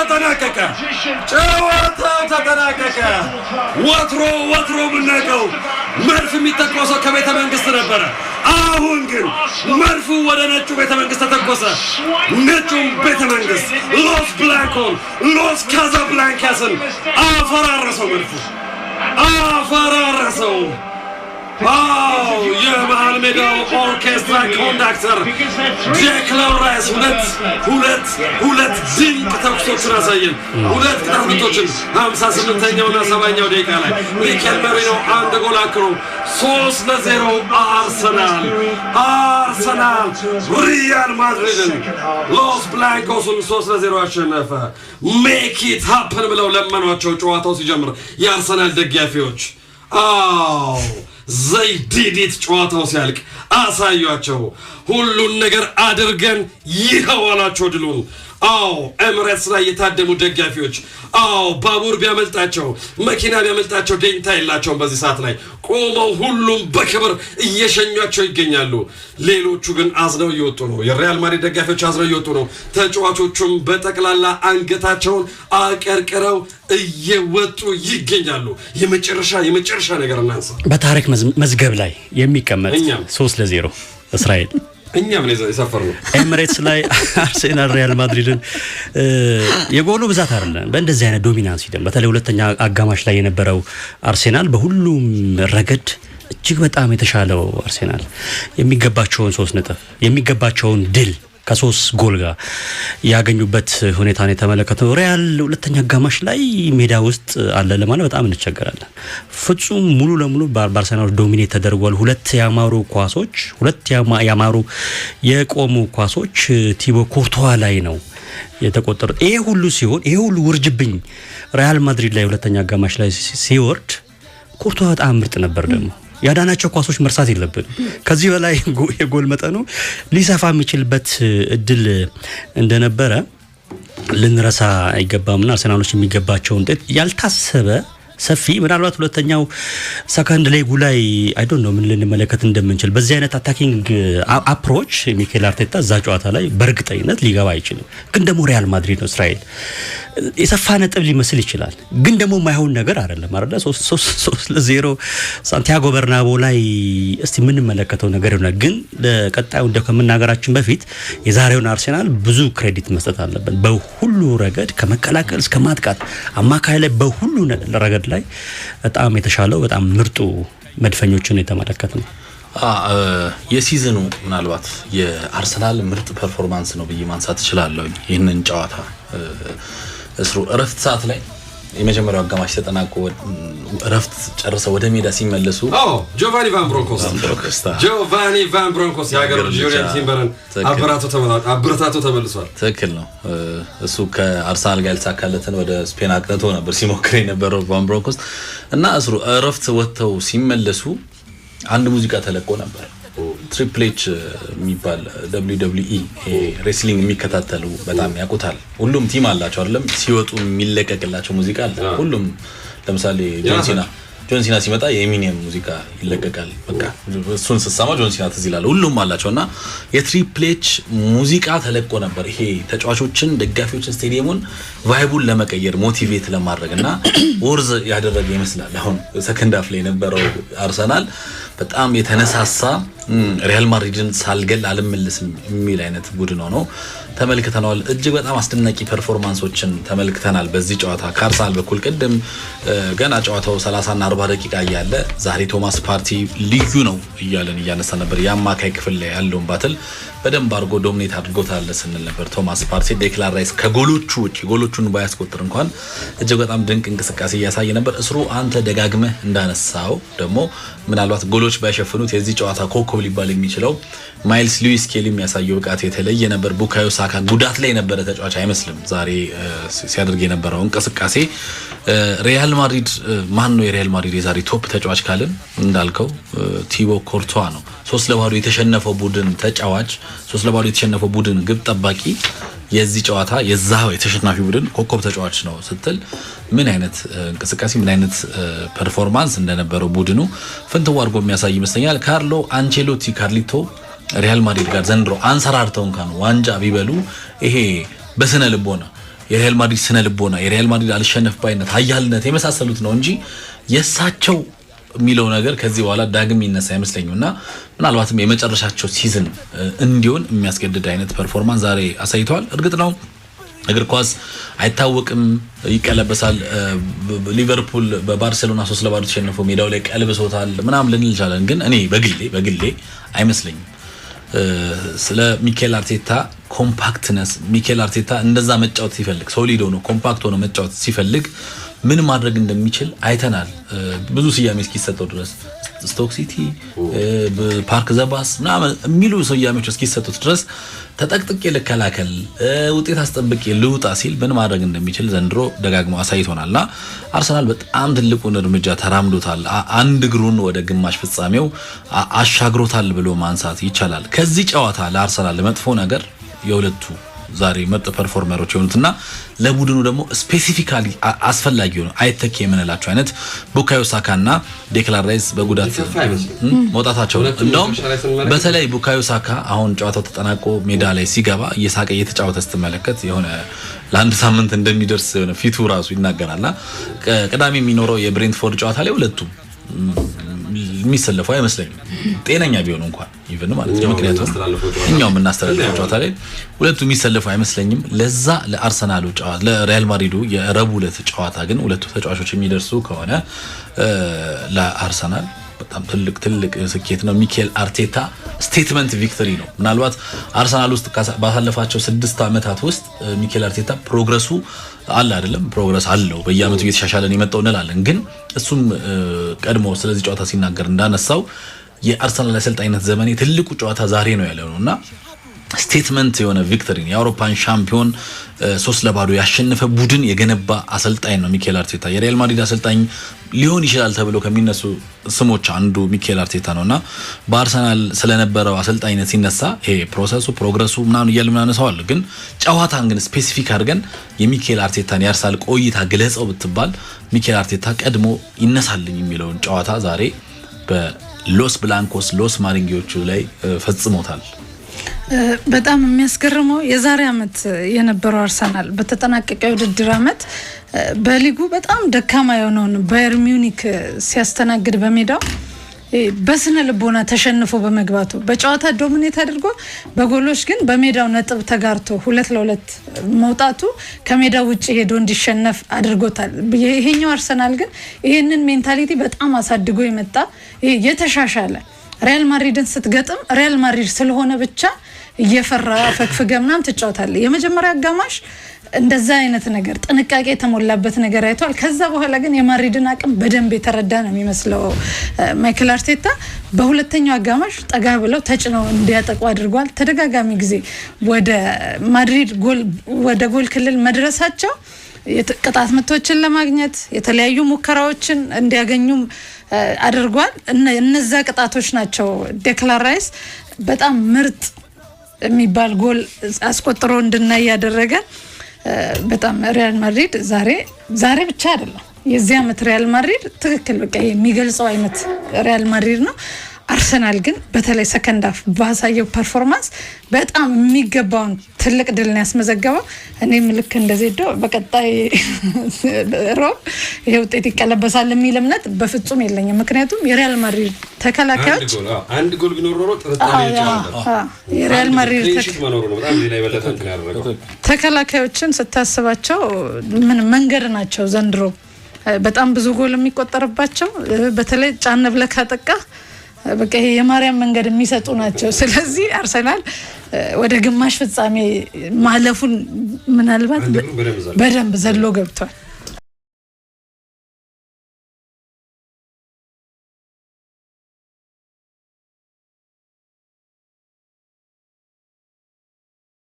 ተጠናቀቀ። ጨዋታው ተጠናቀቀ። ወትሮ ወትሮ የምናውቀው መድፍ የሚተኮሰው ከቤተ መንግስት ነበረ። አሁን ግን መድፉ ወደ ነጩ ቤተ መንግስት ተተኮሰ። ነጩም ቤተ መንግስት ሎስ ብላንኮን፣ ሎስ ካዛብላንካስን አፈራረሰው። መድፉ አፈራረሰው። አዎ፣ የመሃል ሜዳው ኦርኬስትራ conductor ዴክላን ራይስ ሁለት ሁለት ሁለት ድንቅ ተኩሶችን አሳየን። ሁለት ቅጣት ምቶችን 58ኛውና 70ኛው ደቂቃ ላይ ሚኬል ሜሪኖ አንድ ጎል አክሎ 3-0 አርሰናል ሪያል ማድሪድን፣ ሎስ ብላንኮስን 3-0 አሸነፈ። "Make it happen" ብለው ለመኗቸው ጨዋታው ሲጀምር የአርሰናል ደጋፊዎች። አዎ፣ they did it። ጨዋታው ሲያልቅ አሳዩአቸው። ሁሉን ነገር አድርገን ይኸው አላቸው ድሉን። አዎ፣ ኤምሬትስ ላይ የታደሙ ደጋፊዎች፣ አዎ፣ ባቡር ቢያመልጣቸው፣ መኪና ቢያመልጣቸው ደንታ የላቸውም። በዚህ ሰዓት ላይ ቆመው ሁሉም በክብር እየሸኟቸው ይገኛሉ። ሌሎቹ ግን አዝነው እየወጡ ነው። የሪያል ማድሪድ ደጋፊዎች አዝነው እየወጡ ነው። ተጫዋቾቹም በጠቅላላ አንገታቸውን አቀርቅረው እየወጡ ይገኛሉ። የመጨረሻ የመጨረሻ ነገር እናንሳ። በታሪክ መዝገብ ላይ የሚቀመጥ እኛም 3-0 እስራኤል። እኛም ነው የሰፈርነው። ኤምሬትስ ላይ አርሴናል ሪያል ማድሪድን የጎሉ ብዛት አይደለም፣ በእንደዚህ አይነት dominance ደግሞ በተለይ ሁለተኛ አጋማሽ ላይ የነበረው አርሴናል፣ በሁሉም ረገድ እጅግ በጣም የተሻለው አርሴናል የሚገባቸውን 3 ነጥብ፣ የሚገባቸውን ድል ከ3 ጎል ጋር ያገኙበት ሁኔታ ነው የተመለከተው። ሪያል ሁለተኛ አጋማሽ ላይ ሜዳ ውስጥ አለ ለማለት በጣም እንቸገራለን። ፍጹም ሙሉ ለሙሉ በአርሰናል dominate ተደርጓል። ሁለት ያማሩ ኳሶች፣ ሁለት ያማሩ የቆሙ ኳሶች ቲቦ ኮርቶዋ ላይ ነው የተቆጠሩት። ይሄ ሁሉ ሲሆን፣ ይሄ ሁሉ ውርጅብኝ ሪያል ማድሪድ ላይ ሁለተኛ አጋማሽ ላይ ሲወርድ ኮርቶዋ በጣም ምርጥ ነበር። ደግሞ ያዳናቸው ኳሶች መርሳት የለብንም። ከዚህ በላይ የጎል መጠኑ ሊሰፋ የሚችልበት እድል እንደነበረ ልንረሳ አይገባምና አርሰናሎች የሚገባቸውን ውጤት ያልታሰበ ሰፊ፣ ምናልባት ሁለተኛው second leg ኡ ላይ I don't know ምን ልንመለከት እንደምንችል። በዚህ አይነት attacking approach ሚኬል አርቴታ እዛ ጨዋታ ላይ በእርግጠኝነት ሊገባ አይችልም። ግን ደግሞ ሪያል ማድሪድ ነው እስራኤል፣ የሰፋ ነጥብ ሊመስል ይችላል። ግን ደግሞ የማይሆን ነገር አይደለም አይደለ? 3-0 ሳንቲያጎ በርናቦ ላይ እስቲ የምንመለከተው ነገር ይሆናል። ግን ለቀጣዩ እንደ ከመናገራችን በፊት የዛሬውን አርሴናል ብዙ credit መስጠት አለብን። በሁሉ ረገድ ከመከላከል እስከ ማጥቃት፣ አማካይ ላይ፣ በሁሉ ረገድ ላይ በጣም የተሻለው፣ በጣም ምርጡ መድፈኞችን የተመለከት ነው። የ season ኑ ምናልባት የአርሰናል ምርጥ performance ነው ብዬ ማንሳት እችላለሁ። ይህንን ጨዋታ እስሩ እረፍት ሰዓት ላይ የመጀመሪያው አጋማሽ ተጠናቆ እረፍት ጨርሰው ወደ ሜዳ ሲመለሱ ጆቫኒ ቫን ብሮንኮስት፣ ጆቫኒ ቫን ብሮንኮስት የሀገሩ ጁሪየን ቲምበርን አበረታቶ ተመልሷል። ትክክል ነው። እሱ ከአርሰናል ጋር ያልተሳካለትን ወደ ስፔን አቅንቶ ነበር ሲሞክር የነበረው ቫን ብሮንኮስት። እና እስሩ እረፍት ወጥተው ሲመለሱ አንድ ሙዚቃ ተለቆ ነበር። Triple H የሚባል WWE wrestling የሚከታተሉ በጣም ያውቁታል። ሁሉም theme አላቸው አይደለም? ሲወጡ የሚለቀቅላቸው ሙዚቃ አለ። ሁሉም ለምሳሌ ጆን ሲና፣ ጆን ሲና ሲመጣ የኤሚኒየም ሙዚቃ ይለቀቃል። በቃ እሱን ስትሰማ ጆን ሲና ትዝ ይላል። ሁሉም አላቸው እና የ Triple H ሙዚቃ ተለቆ ነበር። ይሄ ተጫዋቾችን፣ ደጋፊዎችን፣ ስቴዲየሙን vibe ኡን ለመቀየር፣ motivate ለማድረግ እና worth ያደረገ ይመስላል። አሁን second half ላይ የነበረው አርሰናል በጣም የተነሳሳ፣ ሪያል ማድሪድን ሳልገል አልመለስም የሚል አይነት ቡድን ሆኖ ተመልክተነዋል። እጅግ በጣም አስደናቂ performance ኦችን ተመልክተናል በዚህ ጨዋታ ከአርሰናል በኩል። ቅድም ገና ጨዋታው 30 እና 40 ደቂቃ እያለ ዛሬ ቶማስ ፓርቲ ልዩ ነው እያለን እያነሳ ነበር። የአማካይ ክፍል ላይ ያለውን battle በደንብ አድርጎ dominate አድርጎታል ስንል ነበር። ቶማስ ፓርቲ፣ ዴክላን ራይስ ከጎሎቹ ውጭ፣ ጎሎቹን ባያስቆጥር እንኳን እጅግ በጣም ድንቅ እንቅስቃሴ እያሳየ ነበር። እስሩ አንተ ደጋግመህ እንዳነሳው ደግሞ ምናልባት ጎሎች ባይሸፍኑት የዚህ ጨዋታ ኮከብ ሊባል የሚችለው ማይልስ ሉዊስ ስኬሊ የሚያሳየው ብቃት የተለየ ነበር። ቡካዮ ሳካ ጉዳት ላይ የነበረ ተጫዋች አይመስልም ዛሬ ሲያደርግ የነበረው እንቅስቃሴ። ሪያል ማድሪድ፣ ማን ነው የሪያል ማድሪድ የዛሬ top ተጫዋች ካልን እንዳልከው ቲቦ ኮርቷ ነው። 3-0 የተሸነፈው ቡድን ተጫዋች፣ 3-0 የተሸነፈው ቡድን ግብ ጠባቂ የዚህ ጨዋታ የዛ የተሸናፊ ቡድን ኮከብ ተጫዋች ነው ስትል ምን አይነት እንቅስቃሴ፣ ምን አይነት performance እንደነበረው ቡድኑ ፍንትው አድርጎ የሚያሳይ ይመስለኛል። ካርሎ አንቼሎቲ፣ ካርሊቶ ሪያል ማድሪድ ጋር ዘንድሮ አንሰራርተው እንኳን ዋንጫ ቢበሉ ይሄ በስነ ልቦና የሪያል ማድሪድ ስነ ልቦና፣ የሪያል ማድሪድ አልሸነፍ ባይነት፣ ኃያልነት የመሳሰሉት ነው እንጂ የእሳቸው የሚለው ነገር ከዚህ በኋላ ዳግም ይነሳ አይመስለኝም። እና ምናልባትም የመጨረሻቸው season እንዲሆን የሚያስገድድ አይነት performance ዛሬ አሳይተዋል። እርግጥ ነው እግር ኳስ አይታወቅም፣ ይቀለበሳል። ሊቨርፑል በባርሴሎና 3-0 ተሸንፎ ሜዳው ላይ ቀልብሶታል ምናምን ልንል እንችላለን። ግን እኔ በግሌ አይመስለኝም። ስለ ሚኬል አርቴታ compactness፣ ሚኬል አርቴታ እንደዛ መጫወት ሲፈልግ፣ solid ሆኖ compact ሆኖ መጫወት ሲፈልግ ምን ማድረግ እንደሚችል አይተናል። ብዙ ስያሜ እስኪሰጠው ድረስ፣ Stoke City፣ Park the Bus ምናምን የሚሉ ስያሜዎች እስኪሰጡት ድረስ፣ ተጠቅጥቄ ልከላከል፣ ውጤት አስጠብቄ ልውጣ ሲል ምን ማድረግ እንደሚችል ዘንድሮ ደጋግሞ አሳይቶናል። እና አርሰናል በጣም ትልቁን እርምጃ ተራምዶታል። አንድ እግሩን ወደ ግማሽ ፍጻሜው አሻግሮታል ብሎ ማንሳት ይቻላል። ከዚህ ጨዋታ ለአርሰናል መጥፎ ነገር የሁለቱ ዛሬ ምርጥ performer ኦች የሆኑትና ለቡድኑ ደግሞ specifically አስፈላጊ የሆኑ አይተኬ የምንላቸው አይነት ቡካዮ ሳካ እና ዴክላን ራይስ በጉዳት መውጣታቸው ነው። እንደውም በተለይ ቡካዮ ሳካ አሁን ጨዋታው ተጠናቆ ሜዳ ላይ ሲገባ እየሳቀ እየተጫወተ ስትመለከት የሆነ ለአንድ ሳምንት እንደሚደርስ የሆነ ፊቱ ራሱ ይናገራልና ቅዳሜ የሚኖረው የብሬንትፎርድ ጨዋታ ላይ ሁለቱም የሚሰለፉ አይመስለኝም፣ ጤነኛ ቢሆኑ እንኳን even ማለት ነው። ምክንያቱም እኛው የምናስተላልፈው ጨዋታ ላይ ሁለቱ የሚሰለፉ አይመስለኝም። ለዛ ለአርሰናሉ ጨዋታ፣ ለሪያል ማድሪዱ የረቡዕ ዕለት ጨዋታ ግን ሁለቱ ተጫዋቾች የሚደርሱ ከሆነ ለአርሰናል በጣም ትልቅ ትልቅ ስኬት ነው። ሚኬል አርቴታ statement victory ነው። ምናልባት አርሰናል ውስጥ ባሳለፋቸው 6 ዓመታት ውስጥ ሚኬል አርቴታ progress ኡ አለ አይደለም፣ progress አለው፣ በየአመቱ እየተሻሻለን የመጣው እንላለን። ግን እሱም ቀድሞ ስለዚህ ጨዋታ ሲናገር እንዳነሳው የአርሰናል አሰልጣኝነት ዘመኔ ትልቁ ጨዋታ ዛሬ ነው ያለው ነው። እና statement የሆነ victory፣ የአውሮፓን ሻምፒዮን 3-0 ያሸነፈ ቡድን የገነባ አሰልጣኝ ነው ሚኬል አርቴታ። የሪያል ማድሪድ አሰልጣኝ ሊሆን ይችላል ተብሎ ከሚነሱ ስሞች አንዱ ሚኬል አርቴታ ነው። እና በአርሰናል ስለነበረው አሰልጣኝነት ሲነሳ ይሄ process ኡ፣ progress ኡ ምናምን እያለ ምናነሳዋል። ግን ጨዋታን ግን specific አድርገን የሚኬል አርቴታን የአርሰናል ቆይታ ግለጸው ብትባል ሚኬል አርቴታ ቀድሞ ይነሳልኝ የሚለውን ጨዋታ ዛሬ በሎስ ብላንኮስ፣ ሎስ ማሪንጌዎቹ ላይ ፈጽሞታል። በጣም የሚያስገርመው የዛሬ አመት የነበረው አርሰናል በተጠናቀቀ የውድድር አመት በሊጉ በጣም ደካማ የሆነውን ባየር ሚዩኒክ ሲያስተናግድ በሜዳው በስነ ልቦና ተሸንፎ በመግባቱ፣ በጨዋታ dominate አድርጎ በጎሎች ግን በሜዳው ነጥብ ተጋርቶ 2-2 መውጣቱ ከሜዳው ውጭ ሄዶ እንዲሸነፍ አድርጎታል። ይሄኛው አርሰናል ግን ይሄንን mentality በጣም አሳድጎ የመጣ፣ የተሻሻለ፣ ሪያል ማድሪድን ስትገጥም ሪያል ማድሪድ ስለሆነ ብቻ እየፈራ ፈግፍገ ምናምን ትጫወታለህ። የመጀመሪያ አጋማሽ እንደዛ አይነት ነገር፣ ጥንቃቄ የተሞላበት ነገር አይተዋል። ከዛ በኋላ ግን የማድሪድን አቅም በደንብ የተረዳ ነው የሚመስለው ማይክል አርቴታ። በሁለተኛው አጋማሽ ጠጋ ብለው ተጭነው እንዲያጠቁ አድርጓል። ተደጋጋሚ ጊዜ ወደ ማድሪድ ጎል፣ ወደ ጎል ክልል መድረሳቸው ቅጣት ምቶችን ለማግኘት የተለያዩ ሙከራዎችን እንዲያገኙም አድርጓል። እነዛ ቅጣቶች ናቸው ዴክላን ራይስ በጣም ምርጥ የሚባል ጎል አስቆጥሮ እንድናይ ያደረገ። በጣም ሪያል ማድሪድ ዛሬ ብቻ አይደለም፣ የዚህ ዓመት ሪያል ማድሪድ ትክክል በቃ የሚገልጸው አይነት ሪያል ማድሪድ ነው። አርሰናል ግን በተለይ second half ባሳየው performance በጣም የሚገባውን ትልቅ ድል ነው ያስመዘገበው። እኔም ልክ እንደ ዜዶ በቀጣይ ሮብ ይሄ ውጤት ይቀለበሳል የሚል እምነት በፍጹም የለኝም። ምክንያቱም የሪያል ማድሪድ ተከላካዮች አንድ ጎል ቢኖር ኖሮ ጥርጣሬ የሪያል ማድሪድ መኖሩ ነው በጣም ሌላ የበለጠ እንትን ያደረገው። ተከላካዮችን ስታስባቸው ምን መንገድ ናቸው ዘንድሮ በጣም ብዙ ጎል የሚቆጠርባቸው፣ በተለይ ጫን ብለህ ካጠቃ በቃ ይሄ የማርያም መንገድ የሚሰጡ ናቸው። ስለዚህ አርሰናል ወደ ግማሽ ፍጻሜ ማለፉን ምናልባት በደንብ ዘሎ ገብቷል።